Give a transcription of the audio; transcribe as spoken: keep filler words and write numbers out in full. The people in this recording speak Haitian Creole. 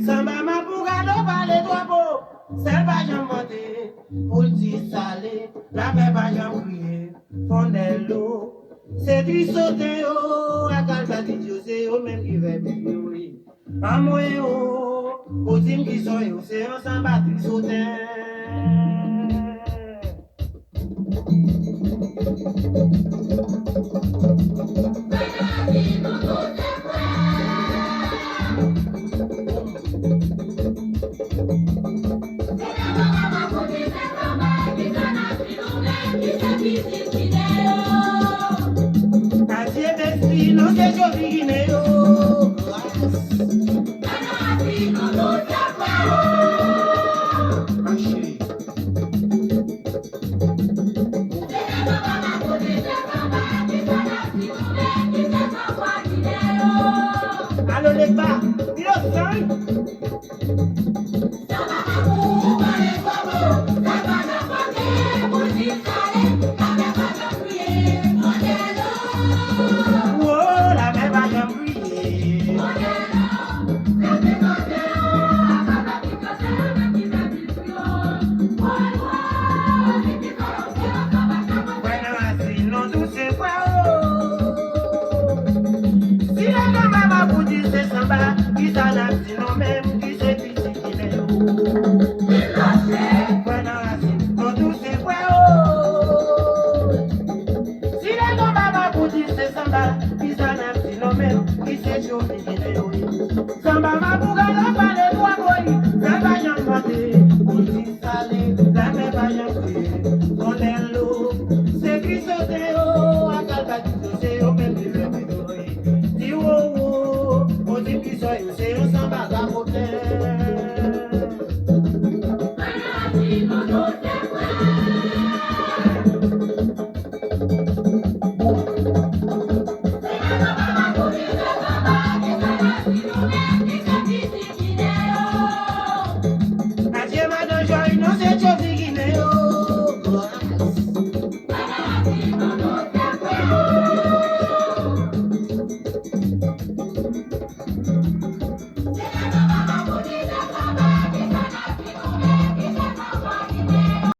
Sanba mapou gade w pale twòp o, sèl pa janm vante. Pou l di sale, lapè pa janm kriye. Fondèlo, se trisoten yo, ak albatit yo, se yo menm ki fè bit yo, wi. Anmwe o, ou di m kisa w ye, se yon sanba trisoten. Adye bèsti, nou se Jovi Ginen yo. Mache. Alo, Legba, yo, Sony. Wo, lapè pa janm kriye. Frè nan rasin, nou tou se frè o. Si lè nan mama pou di se sanba, kisa n ap di nou menm ki se pitit Ginen yo? Frè nan rasin, nou tou se frè o. Si lè nan mama pou di se sanba, kisa n ap di nou menm ki se Jovi Ginen yo? Sanba mapou gade w pale twòp o, sèl pa janm vante. Pou di sale, lapè pa janm kriye. Fondèlo, se trisoten yo, ak albatit yo, se yo menm ki fè bit yo, wi. Di wo wo, ou di m kisa w ye, se yon sanba raboten.